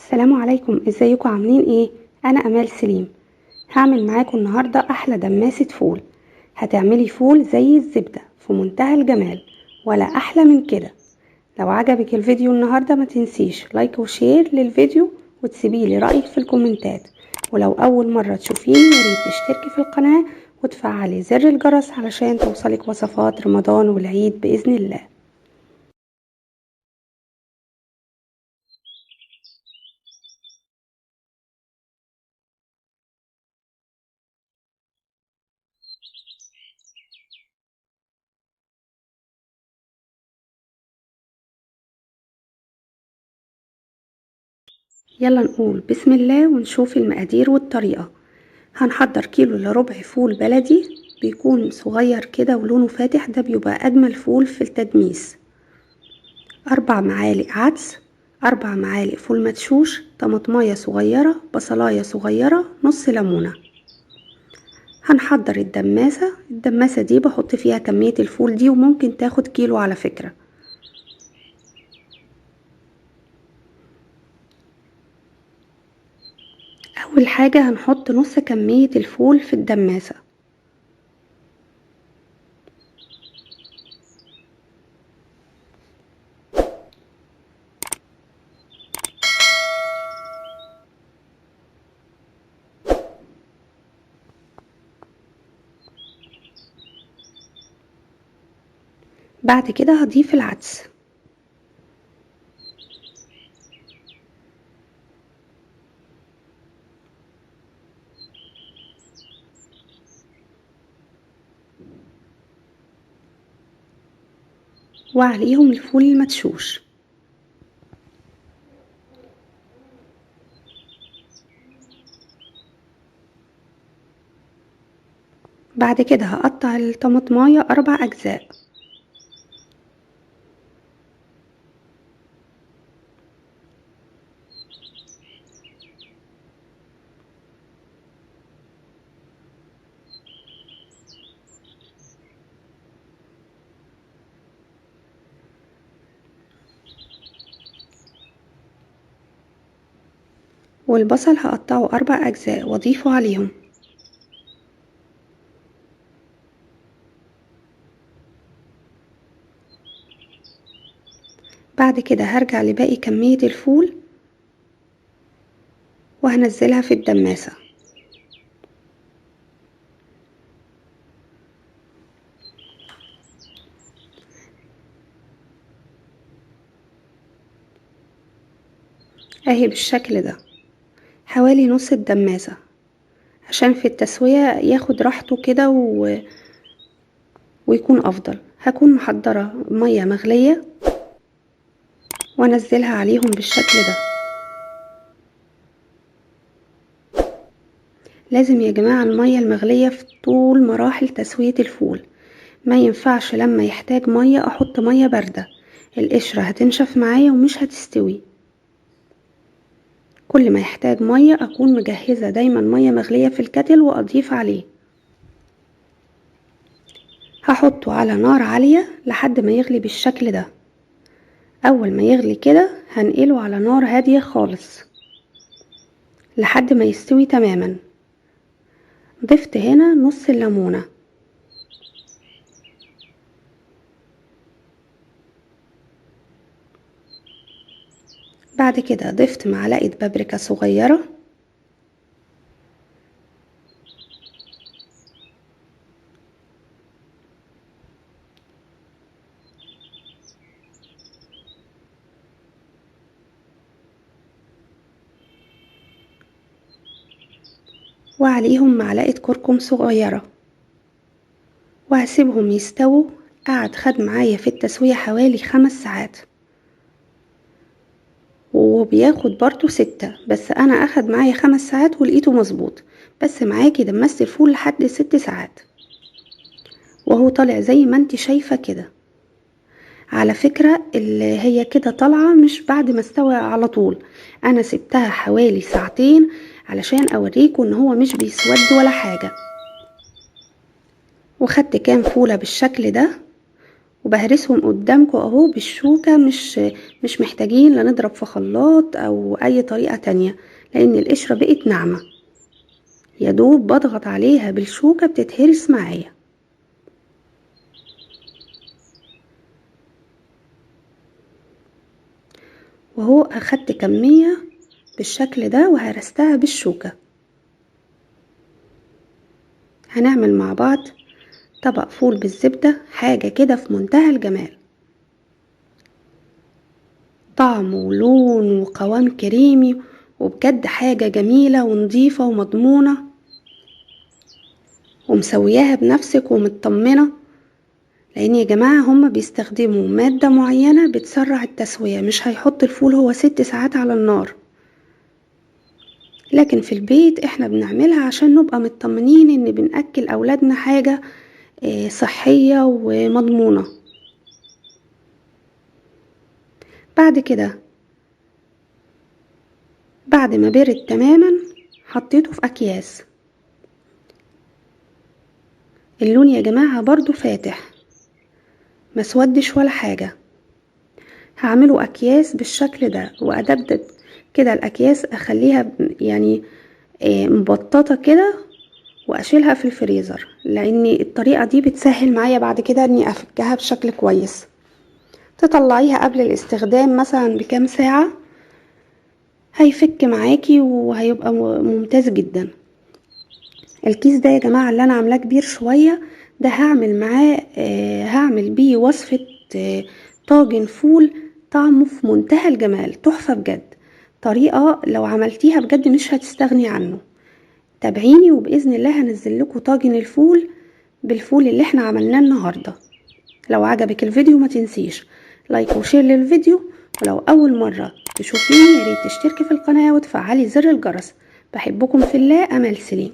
السلام عليكم، ازيكم عاملين ايه؟ انا امال سليم. هعمل معاكم النهارده احلى دماسه فول. هتعملي فول زي الزبدة في منتهى الجمال، ولا احلى من كده. لو عجبك الفيديو النهارده ما تنسيش like و share للفيديو وتسيبيلي رايك في الكومنتات. ولو اول مرة تشوفيني يا ريت تشتركي في القناة وتفعلي زر الجرس علشان توصلك وصفات رمضان والعيد باذن الله. يلا نقول بسم الله ونشوف المقادير والطريقة. هنحضر كيلو الا ربع فول بلدي، بيكون صغير كده ولونه فاتح، ده بيبقى اجمل فول في التدميس. 4 معالق عدس، 4 معالق فول مدشوش، طماطمايه صغيرة، بصلايه صغيرة، نص ليمونة. هنحضر الدماسة. الدماسة دي بحط فيها كمية الفول دي، وممكن تاخد كيلو على فكرة. أول حاجة هنحط نص كمية الفول في الدماسة. بعد كده هضيف العدس. وعليهم الفول المدشوش. بعد كده هقطع الطماطمايه 4 أجزاء. والبصل هقطعه 4 أجزاء واضيفه عليهم. بعد كده هرجع لباقي كمية الفول وهنزلها في الدماسة. اهي بالشكل ده، حوالي نص الدماسة، عشان في التسوية ياخد راحته كده ويكون افضل. هكون محضرة مية مغلية وانزلها عليهم بالشكل ده. لازم يا جماعة المية المغلية في طول مراحل تسوية الفول، ما ينفعش لما يحتاج مية احط مية باردة، القشرة هتنشف معايا ومش هتستوي. كل ما يحتاج مية اكون مجهزة دايما مية مغلية في الكتل واضيف عليه. هحطه على نار عالية لحد ما يغلي بالشكل ده. اول ما يغلي كده هنقله على نار هادية خالص لحد ما يستوي تماما. ضفت هنا نص الليمونة. بعد كده ضفت معلقة بابريكا صغيرة، وعليهم معلقة كركم صغيرة، وهسيبهم يستووا. قعد خد معايا في التسوية حوالي 5 ساعات، وبياخد برضو 6، بس انا اخد معايا 5 ساعات ولقيته مظبوط. بس معاكي دمست الفول لحد 6 ساعات وهو طالع زي ما انت شايفة كده. على فكرة اللي هي كده طالعة مش بعد ما استوى على طول، انا سبتها حوالي ساعتين علشان اوريكم ان هو مش بيسود ولا حاجة. وخدت كام فولة بالشكل ده وبهرسهم قدامكم اهو بالشوكة، مش محتاجين لا نضرب في خلاط او اي طريقة تانية، لان القشرة بقت ناعمة، يدوب بضغط عليها بالشوكة بتتهرس معايا. وهو اخدت كمية بالشكل ده وهرستها بالشوكة. هنعمل مع بعض طبق فول بالزبدة، حاجة كده في منتهى الجمال، طعم ولون وقوام كريمي، وبجد حاجة جميلة ونظيفة ومضمونة، ومسوياها بنفسك ومطمنة. لان يا جماعة هما بيستخدموا مادة معينة بتسرع التسوية، مش هيحط الفول هو 6 ساعات على النار، لكن في البيت احنا بنعملها عشان نبقى مطمنين ان بنأكل اولادنا حاجة صحية ومضمونة. بعد كده بعد ما برد تماما حطيته في اكياس. اللون يا جماعة برضو فاتح، ما سودش ولا حاجة. هعمله اكياس بالشكل ده، وادبدب كده الاكياس، اخليها يعني مبططة كده، واشيلها في الفريزر، لان الطريقة دي بتسهل معايا بعد كده اني افكها بشكل كويس. تطلعيها قبل الاستخدام مثلا بكام ساعة، هيفك معاكي وهيبقى ممتاز جدا. الكيس ده يا جماعة اللي انا عاملاه كبير شوية ده، هعمل معاه هعمل بيه وصفة طاجن فول طعمه في منتهى الجمال، تحفة بجد. طريقة لو عملتيها بجد مش هتستغني عنه. تابعيني وبإذن الله هنزل لكم طاجن الفول بالفول اللي احنا عملناه النهاردة. لو عجبك الفيديو ما تنسيش like و share للفيديو، ولو أول مرة تشوفيني يا ريت تشتركي في القناة وتفعلي زر الجرس. بحبكم في الله، أمل سليم.